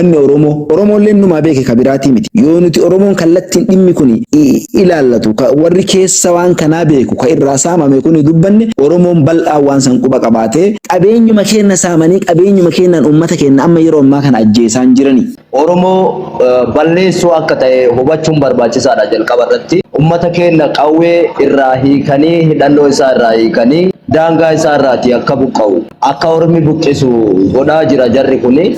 Manni Oromoo, Oromoolleen numaa beeke ka biraatii miti. Yoo nuti Oromoon kallattiin dhimmi kuni ilaallatu, ka warri keessa waan kanaa beeku, ka irraa saamame kuni dubbanne, Oromoon bal'aan waan san quba qabaatee, qabeenyuma keenna saamanii qabeenyuma keennaan ummata keenna amma yeroo ammaa kana ajjeesaan jirani. Oromoo balleessuu akka ta'e hubachuun barbaachisaadha jalqaba irratti. Ummata keenna qawwee irraa hiikanii, hidhannoo isaa irraa hiikanii, daangaa isaa irraatii akka buqqa'u, akka ormi buqqisu godhaa jira jarri kuni.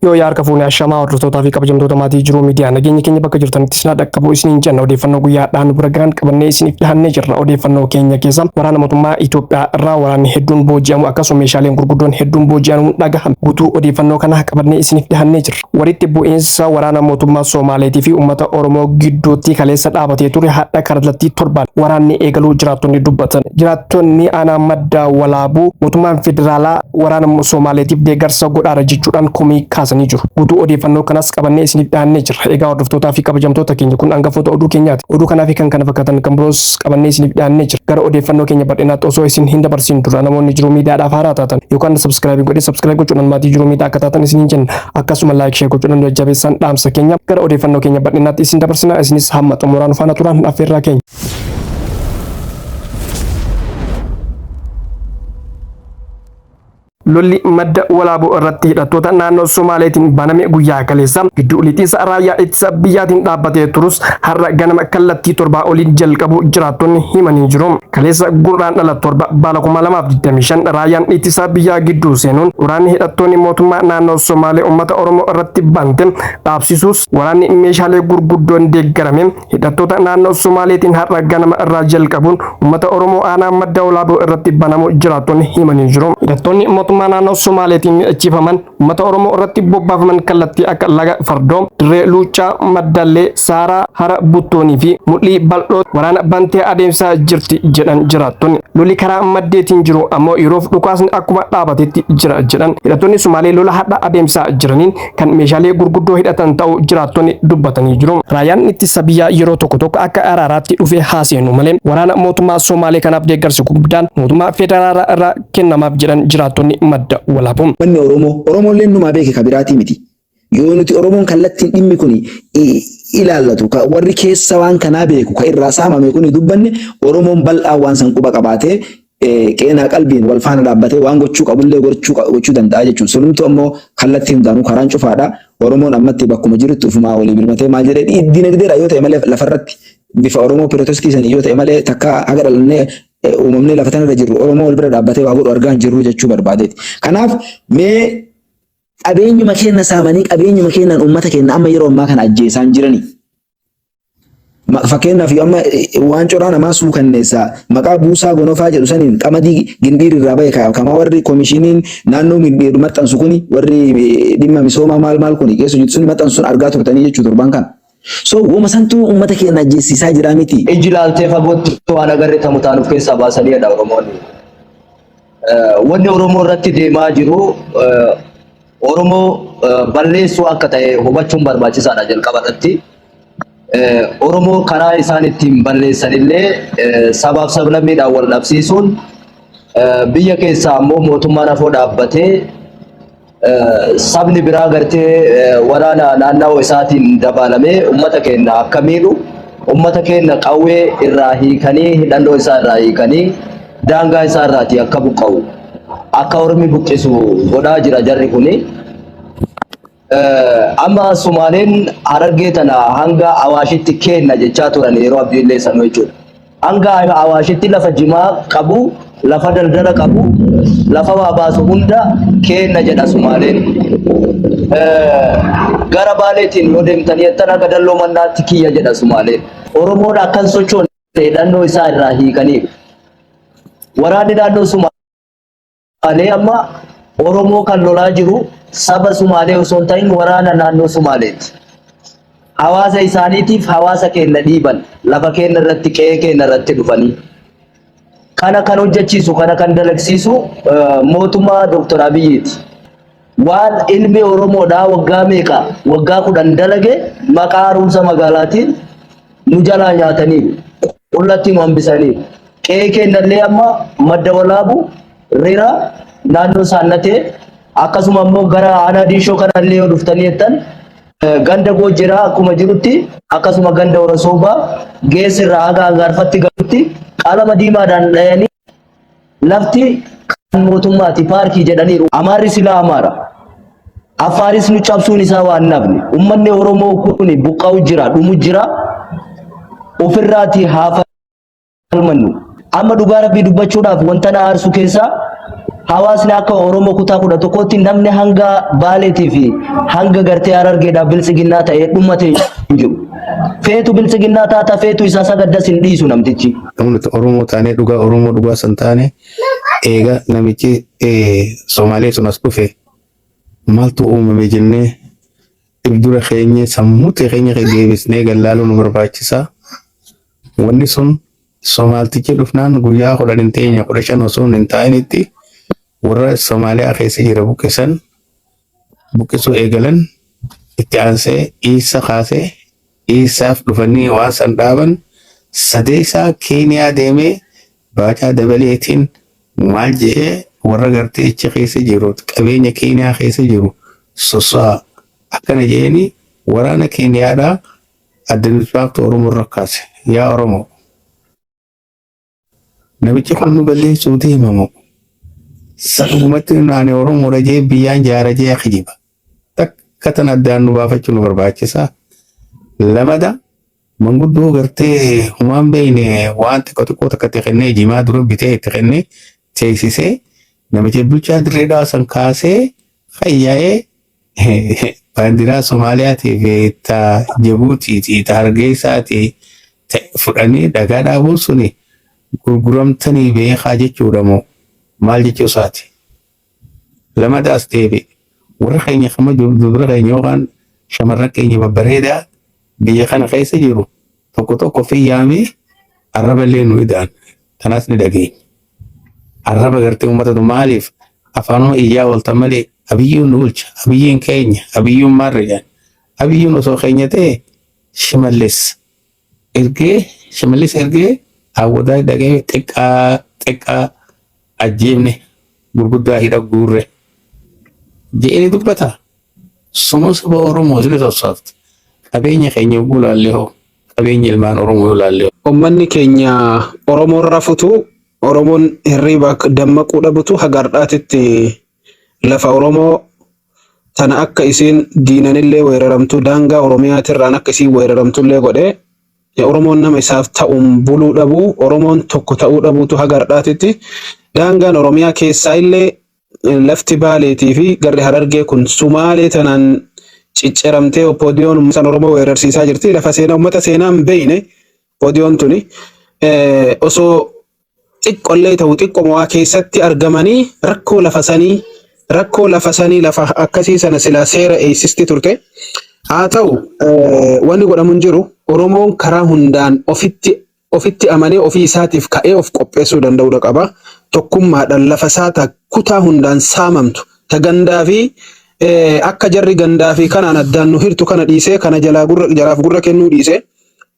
Yoo yaa harka fuunee ashamaa hordoftootaa fi kabajamtoota maatii jiruu miidiyaa, nageenyi keenya bakka jirtanitti isin dhaqqabu isiniin jenna. Odeeffannoo guyyaa har'aa nu bira gahan qabannee isiniif dhihannee jirra. Odeeffannoo keenya keessa waraana mootummaa Itoophiyaa irraa waraanni hedduun booji'amu, akkasuma meeshaaleen gurguddoon hedduun booji'amuun dhagahame. Guutuu odeeffannoo kana qabannee isiniif dhihannee jirra. Walitti bu'iinsa waraana mootummaa Somaaleetii fi uummata Oromoo gidduutti kaleessa dhaabatee ture hadha kallattii torbaan waraanni eegaluu jiraattonni dubbatan. Jiraattonni aanaa Madda Walaabuu mootummaan federaalaa waraana Somaaleetiif deeggarsa godhaara jechuudhaan komii kaasanii jiru. Guutuu odeeffannoo kanas qabannee isiniif dhiyaannee jirra. Egaa hordoftootaa fi kabajamtoota keenya, kun hangafoota oduu keenyaati. Oduu kanaa fi kan kana fakkaatan kan biroos qabannee isiniif dhiyaannee jira. Gara odeeffannoo keenya bal'inaatti osoo isin hin dabarsin dura, namoonni Jiruu Miidiyaadhaaf haaraa taatan yookaan subscribe godhee subscribe gochuudhaan maatii Jiruu Miidiyaa akka taatan isiniin jenna. Akkasuma like, share gochuudhaan jajjabeessan dhaamsa keenya. Gara odeeffannoo keenya bal'inaatti isin dabarsina. Isinis hamma xumuraan faana turaan affeerraa keenya. Lolli Madda Walaaboo irratti hidhattoota naannoo Somaaleetiin baname guyyaa kaleessa gidduu lixiinsa raayyaa ittisa biyyaatiin dhaabbatee turus har'a ganama kallattii torbaa oliin jalqabu jiraattonni himanii jiru. Kaleessa Gurraandhala 7 bara 2025 raayyaan ittisa biyyaa gidduu seenuun waraanni hidhattoonni mootummaa naannoo Somaalee uummata Oromoo irratti bante dhaabsisuus, waraanni meeshaalee gurguddoon deeggarame hidhattoota naannoo Somaaleetiin har'a ganama irraa jalqabuun uummata Oromoo aanaa Madda Walaaboo irratti banamu jiraattonni himanii jiru. Hidhattoonni mootummaa naannoo Somaaleetiin hidhachiifaman uummata Oromoo irratti bobbaafaman kallattii akka Laga Fardoo, Dirree Luuccaa, Maddallee, Saaraa, Hara Buttoonii fi Mudhii Bal'oo waraana bantee adeemsaa jirti jedhan jiraattonni. Lolli karaa maddeetiin jiru ammoo yeroof dhukaasni akkuma dhaabatetti jira jedhan. Hidhattoonni Somaalee lola har'a adeemsaa jiraniin kan meeshaalee gurguddoo hidhatan ta'uu jiraattonni dubbatanii jiru. Raayyaan ittisa biyyaa yeroo tokko tokko akka araaraatti dhufee haaseenu malee waraana mootummaa Somaalee kanaaf deeggarsi guddaan mootummaa federaalaa irraa kennamaaf jedhan jiraattonni Madda Walaabuu. Manni Oromoo, Oromoolleen numaa beeke ka biraatii miti. Yoo nuti Oromoon kallattiin dhimmi kuni ilaallatu, ka warri keessa waan kanaa beeku, ka irraa saamame kuni dubbanne, Oromoon bal'aan waan san quba qabaatee qeenaa qalbiin wal faana dhaabbatee waan gochuu qabullee gochuu danda'a jechuudha. Sunumtu ammoo kallattii hundaanuu karaan cufaadha. Oromoon ammatti bakkuma jirutti ufumaa walii birmatee maal jedhee dinagdeedha yoo ta'e malee, lafarratti bifa Oromoo pirotestii sanii yoo ta'e malee, takka haga dhalannee uumamnee lafa tanarra jirru Oromoo wal bira dhaabbatee waa godhu argaa hin jirru jechuu barbaadeeti. Kanaaf mee qabeenyuma keenya saamanii qabeenyuma keenyaan uummata keenya amma yeroo ammaa kana ajjeesaan jirani. Fakkeenyaaf yoo amma waan coraa namaa suukanneessa maqaa buusaa gonofaa jedhu saniin qamadii Gindhiir irraa bahe kamaa warri komishiniin naannoo Gindhiir maxxansu kuni, warri dhimma misoomaa maal maal kuni keessa hojjetu suni maxxansu sun argaa turtanii jechuu torban kana. So woma santuu uummata keenya ajjeessisaa jira miti. Iji laaltee fagootti waan agarre tamu taan of keessaa baasanii jedha Oromoonni. Wanni Oromoo irratti deemaa jiru Oromoo balleessuu akka ta'e hubachuun barbaachisaadha jalqaba irratti. Oromoo karaa isaan ittiin balleessan illee sabaaf sablammiidhaan wal dhabsiisuun, biyya keessaa ammoo mootummaan afoo dhaabbatee sabni biraa gartee waraana naannawaa isaatiin dabaalamee uummata keenya akka miidhu, uummata keenya qawwee irraa hiikanii, hidhannoo isaa irraa hiikanii, daangaa isaa irraatii akka buqqa'u, akka ormi buqqisu godhaa jira jarri kuni. Amma Sumaaleen Harargee tana hanga Awaashitti kenna jechaa turan yeroo Abdiillee sanuu jechuudha. Hanga Awaashitti lafa jimaa qabu, lafa daldala qabu, lafa waa baasu hunda kenna jedha Sumaaleen. Gara Baaleetiin yoo deemtanii jettan haga Dalloo Mannaatti kiyya jedha Sumaaleen. Oromoon akkan sochoone hidhannoo isaa irraa hiikaniiru. Waraanni naannoo Sumaalee amma Oromoo kan lolaa jiru saba Sumaalee osoo hin ta'in waraana naannoo Sumaaleeti. Hawaasa isaaniitiif hawaasa keenya dhiiban, lafa keenya irratti, qe'ee keenya irratti dhufanii. Kana kan hojjechiisu, kana kan dalagsiisu mootummaa Dr. Abiyyiiti. Waan ilmi Oromoodhaa waggaa meeqa, waggaa 10 dalage maqaa haaromsa magaalaatiin nu jalaa nyaataniiru. Qullatti nu hambisaniiru. Qe'ee keenyallee amma Madda Walaabu Rira naannoo Saannatee akkasuma immoo gara aanaa Diinshoo kanallee yoo dhuftanii jettan ganda Goojjiraa akkuma jirutti akkasuma ganda Hora Soobaa geessirraa haga Agaarfatti galutti qalama diimaadhaan dhayanii lafti kan mootummaati paarkii jedhaniiru. Amaarri silaa Amaara. Affaaris nu cabsuun isaa waan nafne. Uummanni Oromoo kun buqqa'u jira, dhumu jira. Ofirraati haa falmannu. Amma dhugaa rabbii dubbachuudhaaf wanta na aarsu keessaa hawaasni akka Oromoo kutaa 11tti namni hanga Baaleetii fi hanga gartee Harargeedhaa biltsiginnaa ta'ee dhumate hin jiru. Feetu biltsiginnaa taata feetu isaa sagaddas hin dhiisu namtichi. Namni Oromoo taanee dhugaa Oromoo dhugaa san taane eega namichi Somaalee sun as dhufe maaltu uumame jennee if dura keenye sammuu keenya deebisnee gallaaluu nu barbaachisa. Wanni sun Somaaltichi dhufnaan guyyaa 10 hin teenye 15 osoo hin taa'initti warra Somaaliyaa keessa jira buqqisan buqqisuu eegalan itti aansee Iisa kaasee Iisaaf dhufanii waan san dhaaban sadeessaa Keeniyaa deemee Baacaa Dabaleetiin maal jedhee warra gartee achi keessa jiru qabeenya Keeniyaa keessa jiru sosso'aa akkana jedhanii waraana Keeniyaadhaa adda misbaaftu Oromoo irra kaase. Yaa Oromoo, namichi kun nu balleessuu deema moo? Dhugumatti ani Oromoodha jee biyyaan jaara jee kijiba. Takka tan addaan nu baafachuu nu barbaachisa. Lamada manguddoo gartee humaan beekne waan xiqqoo xiqqoo takka itti kennee jimaa dura bitee itti kennee teessisee namicha bulchaa dirree dhawaa san kaasee fayyaa'ee baandiraa Soomaaliyaatii fi ta Jabuutiitii ta Hargeysaatii fudhanii dhagaa dhaabuun suni gurguramtanii beekaa jechuudha moo maal jechuu isaati? Lamada as deebi'e. Warra keenya kama dubra keenya yookaan shamarran keenya babbareedaa biyya kana keessa jiru tokko tokko fi yaamee arraba illee nu ida'an. Tanaas ni dhageenya. Arraba gartee uummata maaliif afaanuma iyyaa ooltan malee Abiyyiin nu bulcha, Abiyyiin keenya, Abiyyiin maarra jedhan. Abiyyiin osoo keenya ta'e Shimallis ergee Shimallis ergee hawwataa dhaqee xiqqaa xiqqaa ajjeefne gurguddaa hidha guurre jedhee ni dubbata. Suma saba Oromoo isin sossoofte. Qabeenya keenya yogguu laallee hoo qabeenya ilmaan Oromoo yoo laallee hoo. Uummanni keenya Oromoon rafutu Oromoon hirriiba dammaquu dhabutu haga har'aatitti lafa Oromoo tana akka isiin diinanillee weeraramtu daangaa Oromiyaatirraan akka isiin weeraramtullee godhe Oromoon nama isaaf ta'uun buluu dhabuu Oromoon tokko ta'uu dhabuutu haga har'aatitti daangaan Oromiyaa keessaa illee lafti Baaleetii fi garri Harargee kun Sumaalee tanaan cicciramtee Oppoodiyoon san Oromoo weerarsiisaa jirti. Lafa seenaa uummata seenaa hin beekne Oppoodiyoon tuni osoo xiqqollee ta'u xiqqoma waa keessatti argamanii rakkoo lafa sanii rakkoo lafa sanii lafa akkasii sana silaa seera eeysisti turte. Haa ta'u wanni godhamu hin jiru Oromoon karaa hundaan ofitti ofitti amanee ofii isaatiif ka'ee of qopheessuu danda'uudha qaba. Tokkummaadhaan lafa isaa ta kutaa hundaan saamamtu ta gandaa fi akka jarri gandaa fi kanaan addaan nu hirtu kana dhiisee kana jalaa gurra jaraaf gurra kennuu dhiisee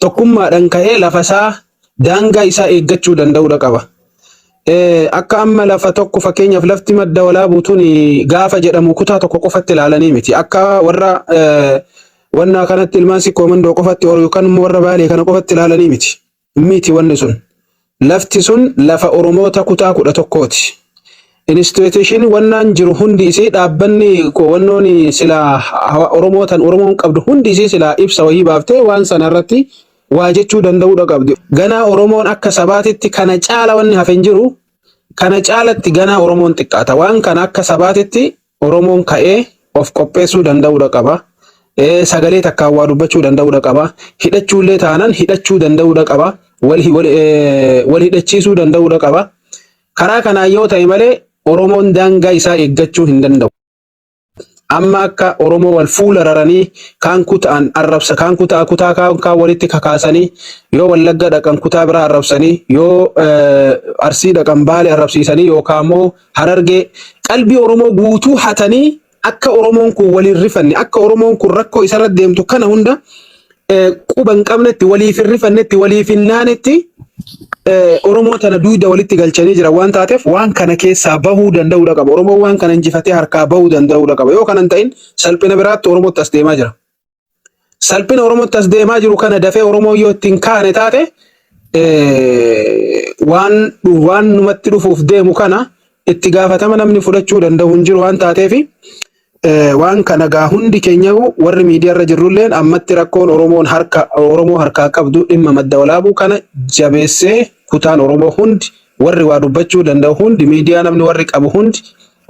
tokkummaadhaan ka'ee lafa isaa daangaa isaa eeggachuu danda'uudha qaba. Akka amma lafa tokko fakkeenyaaf lafti madda walaabuu tun gaafa jedhamu kutaa tokko qofatti ilaalanii miti. Akka warra wannaa kanatti ilmaan sikkoo mandoo qofatti yookaan immoo warra baalee kana qofatti ilaalanii miti. Miti wanni sun. Lafti sun lafa Oromoota kutaa 11ti. Institution wannaan jiru hundi isii dhaabbanni wannoon silaa Oromootan Oromoon qabdu hundi isii silaa ibsa wayii baaftee waan sana irratti waa jechuu danda'uudha qabdi. Ganaa Oromoon akka sabaatitti kana caala wanni hafe hin jiru. Kana caalatti ganaa Oromoon xiqqaata. Waan kana akka sabaatitti Oromoon ka'ee of qopheessuu danda'uudha qaba. Sagalee takkaan waa dubbachuu danda'uudha qaba. Hidhachuullee taanan hidhachuu danda'uudha qaba. Wal hidhachiisuu danda'uudha qaba. Karaa kanaan yoo ta'e malee Oromoon daangaa isaa eeggachuu hin danda'u. Amma akka Oromoo wal fuula raranii kaan kutaan arrabsa kaan kutaa kutaa kaan kaan walitti kakaasanii yoo Wallagga dhaqan kutaa biraa arrabsanii yoo Arsii dhaqan Baale arrabsiisanii yookaan immoo Harargee qalbii Oromoo guutuu hatanii akka Oromoon kun waliin rifanne akka Oromoon kun rakkoo isarra deemtu kana hunda quba hin qabnetti waliif hin rifannetti waliif hin naanetti Oromoo tana duyda walitti galchanii jiran waan taateef waan kana keessaa bahuu danda'uudha qaba. Oromoon waan kana injifatee harkaa bahuu danda'uudha qaba. Yoo kana hin ta'in salphina biraatti Oromootti as deemaa jira. Salphina Oromootti as deemaa jiru kana dafee Oromoon yoo ittiin kaane taate waan waan numatti dhufuuf deemu kana itti gaafatama namni fudhachuu danda'u hin jiru waan taateefi waan kana gaa hundi keenya warri miidiyaa irra jirrulleen ammatti rakkoon Oromoon harka Oromoo harkaa qabdu dhimma madda walaabuu kana jabeessee kutaan Oromoo hundi warri waa dubbachuu danda'u hundi miidiyaa namni warri qabu hundi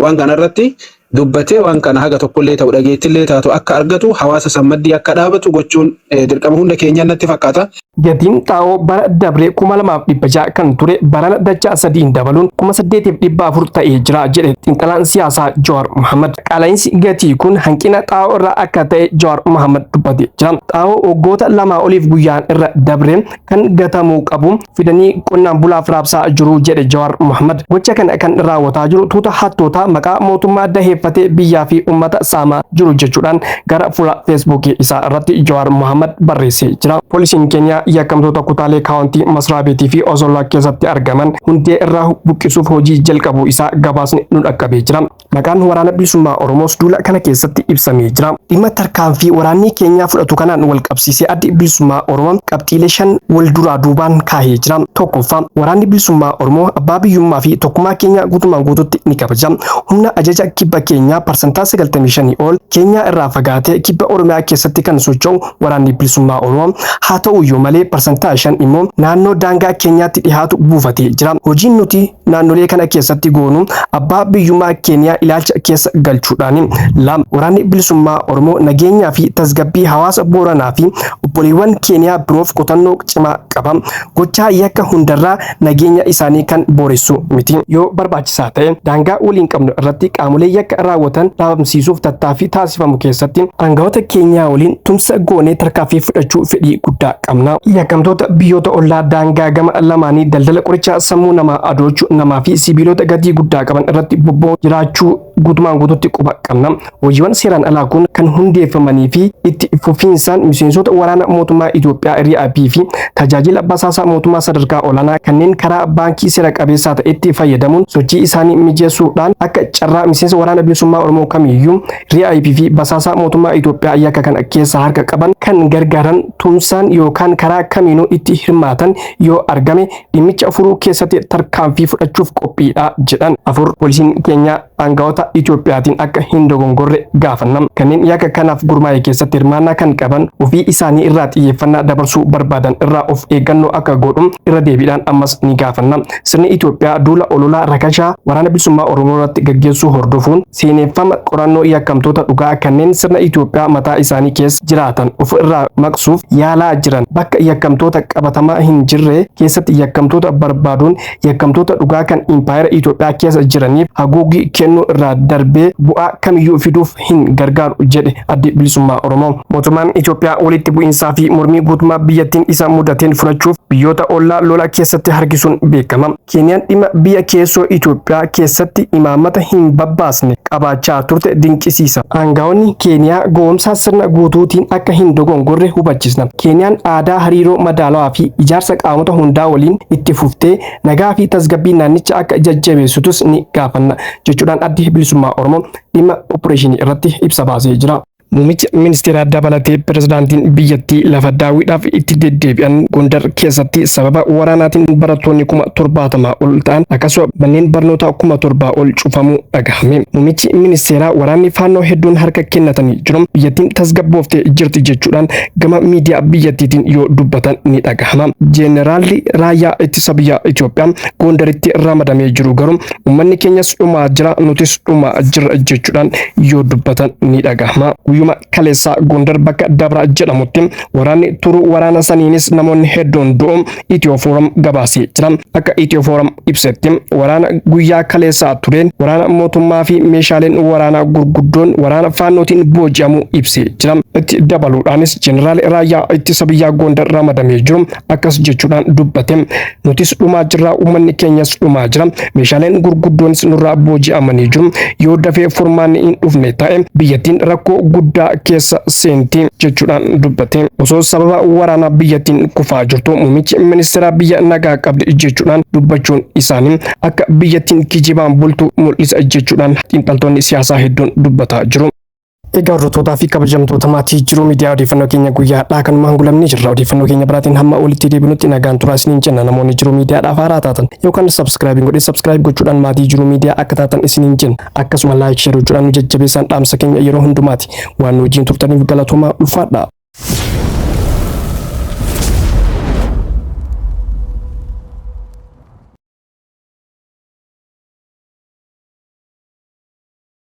waan kana irratti dubbatee waan kana haga tokkollee ta'u dhageettillee taatu akka argatu hawaasa sammaddii akka dhaabatu gochuun dirqama hunda keenyaa natti fakkaata. Gatiin xaa'oo bara dabre 2,600 kan ture barana dachaa sadiin dabaluun 8,400 ta'ee jira jedhe xiinxalaan siyaasaa Jawaar Mohammad. Qaala'insi gatii kun hanqina xaa'oo irraa akka ta'e Jawaar Mohammad dubbatee jira. Xaa'oo waggoota lamaa oliif guyyaan irra dabre kan gatamuu qabu fidanii qonnaan bulaaf raabsaa jiru jedhe Jawaar Mohammad. Gocha kana kan raawwataa jiru tuuta hattootaa maqaa mootummaa daheeffatee biyyaa fi uummata saamaa jiru jechuudhaan gara fuula Feesbuukii isaa irratti Jawaar Mohammad barreessee jira. Poolisiin Keeniyaa yakkamtoota kutaalee kaawuntii Masraabeetii fi Ozollaa keessatti argaman hundee irraa buqqisuuf hojii jalqabuu isaa gabaasni nu dhaqqabee jira. Maqaan Waraana Bilisummaa Oromoos duula kana keessatti ibsamee jira. Dhimma tarkaanfii waraanni keenyaa fudhatu kanaan wal qabsiisee Addi Bilisummaa Oromoo qabxiilee 5 wal duraa duubaan kaahee jira. 1ffaa, Waraanni Bilisummaa Oromoo abbaa biyyummaa fi tokkummaa keenyaa guutumaan guututti ni kabaja. Humna ajaja kibba keenyaa parsantaa 95 ol keenyaa irraa fagaatee kibba Oromiyaa keessatti kan socho'u Waraanni Bilisummaa Oromoo haa ta'uyyuu malee parsantaa 5 immoo naannoo daangaa keenyaatti dhihaatu buufatee jira. Hojiin nuti naannolee kana keessatti goonu abbaa biyyummaa Keeniyaa ilaalcha keessa galchuudhaani. 2, Waraanni Bilisummaa Oromoo nageenyaa fi tasgabbii hawaasa Booranaa fi obboleewwan Keeniyaa biroof kutannoo cimaa qaba. Gochaa yakka hundarraa nageenya isaanii kan booressu miti. Yoo barbaachisaa ta'e daangaa waliin qabnu irratti qaamolee yakka raawwatan dhabamsiisuuf tattaaffii taasifamu keessatti aangawoota Keeniyaa waliin tumsa goonee tarkaanfii fudhachuu fedhii guddaa qabna. Yakkamtoota biyyoota ollaa daangaa gama lamaanii daldala qorichaa sammuu namaa adoochu namaa fi sibiilota gatii guddaa qaban irratti bobba'uun jiraachuu guutumaan guututti quba qabna. Hojiiwwan seeraan alaa kun kan hundeeffamanii fi itti fufiinsaan miseensota waraana mootummaa Itoophiyaa RIP fi tajaajila basaasaa mootummaa sadarkaa olaanaa kanneen karaa baankii seera qabeessaa ta'etti fayyadamuun sochii isaanii mijeessuudhaan akka carraa miseensa waraana bilisummaa Oromoo kamiiyyuu RIP fi basaasaa mootummaa Itoophiyaa yakka kana keessa harka qaban kan gargaaran tumsaan yookaan karaa kamiinuu itti hirmaatan yoo argame dhimmicha furuu keessatti tarkaanfii fudhachuuf qophiidha jedhan. 4, Poolisiin keenyaa aangawoota Itoophiyaatiin akka hin dogongorre gaafanna. Kanneen yakka kanaaf gurmaa'e keessatti hirmaannaa kan qaban ofii isaanii irraa xiyyeeffannaa dabarsuu barbaadan irraa of eeggannoo akka godhu irra deebiidhaan ammas ni gaafanna. Sirni Itoophiyaa duula ololaa rakashaa Waraana Bilisummaa Oromoo irratti gaggeessuu hordofuun seeneffama qorannoo yakkamtoota dhugaa kanneen sirna Itoophiyaa mataa isaanii keessa jiraatan of irraa maqsuuf yaalaa jiran bakka yakkamtoota qabatamaa hin jirre keessatti yakkamtoota barbaaduun yakkamtoota dhugaa kan impaayera Itoophiyaa keessa jiraniif haguuggii kennuu irraa darbee bu'aa kamiyyuu fiduuf hin gargaaru jedhe Addi Bilisummaa Oromoo. Mootummaan Itoophiyaa walitti bu'iinsaa fi mormii guutummaa biyyattiin isa mudateen furachuuf biyyoota ollaa lola keessatti harkisuun beekama. Keeniyaan dhimma biyya keessoo Itoophiyaa keessatti imaammata hin babbaasne qabaachaa turte dinqisiisa. Aangawoonni Keeniyaa gowwomsaa sirna guutuutiin akka hin dogongorre hubachisna. Keeniyaan aadaa hariiroo madaalawaa fi ijaarsa qaamota hundaa waliin itti fuftee nagaa fi tasgabbii naannicha akka jajjabeessitus ni gaafanna jechuudhaan Addi Bilisummaa Oromoo dhimma oppireeshinii irratti ibsa baasee jira. Muummicha ministeeraa dabalatee pirezidaantiin biyyattii lafa daawwiidhaaf itti deddeebi'an Gondar keessatti sababa waraanaatiin barattoonni 70,000 ol ta'an akkasuma manneen barnootaa 7,000 ol cufamuu dhagahame. Muummichi ministeeraa waraanni faannoo hedduun harka kennatanii jiru. Biyyattiin tasgabbooftee jirti jechuudhaan gama miidiyaa biyyattiitiin yoo dubbatan ni dhagahama. Jeeneraalli raayyaa ittisa biyyaa Itoophiyaa Gondaritti ramadamee jiru garuu Uummanni keenyas dhumaa jira nutis dhumaa jirra jechuudhaan yoo dubbatan ni dhagahama. Guyyuma kaleessaa Gondar bakka Dabra jedhamutti waraanni turuu waraana saniinis namoonni hedduun du'u Itiyoo Fooram gabaasee jira. Akka Itiyoo Fooram ibsetti waraana guyyaa kaleessaa tureen waraana mootummaa fi meeshaaleen waraanaa gurguddoon waraana faannootiin booji'amuu ibsee jira. Itti dabaluudhaanis Jeneraal Raayyaa Ittisa Biyyaa Gondar ramadamee jiru akkas jechuudhaan dubbate. Nutis dhumaa jirra, uummanni keenyas dhumaa jira. Meeshaaleen gurguddoonis nurraa booji'amanii jiru. Yoo dafee furmaanni hin dhufne ta'e biyyattiin rakkoo guddaa guddaa keessa seenti jechuudhaan dubbate. Osoo sababa waraanaa biyyattiin kufaa jirtu muummichi ministeeraa biyya nagaa qabdi jechuudhaan dubbachuun isaanii akka biyyattiin kijibaan bultu mul'isa jechuudhaan xiinxaltoonni siyaasaa hedduun dubbataa jiru. Egaa hordoftootaa fi kabajamtoota maatii Jiruu Miidiyaa odeeffannoo keenya guyyaa har'aa kanumaan gulamnee jirra. Odeeffannoo keenya biraatiin hamma walitti deebinutti nagaan turaa isiniin jenna. Namoonni Jiruu Miidiyaadhaaf haaraa taatan yookaan subscribe hin godhin subscribe gochuudhaan maatii Jiruu Miidiyaa akka taatan isiniin jenna. Akkasuma like share gochuudhaan nu jajjabeessaan dhaamsa keenya yeroo hundumaati. Waan nu wajjin turtaniif galatoomaa ulfaadhaa.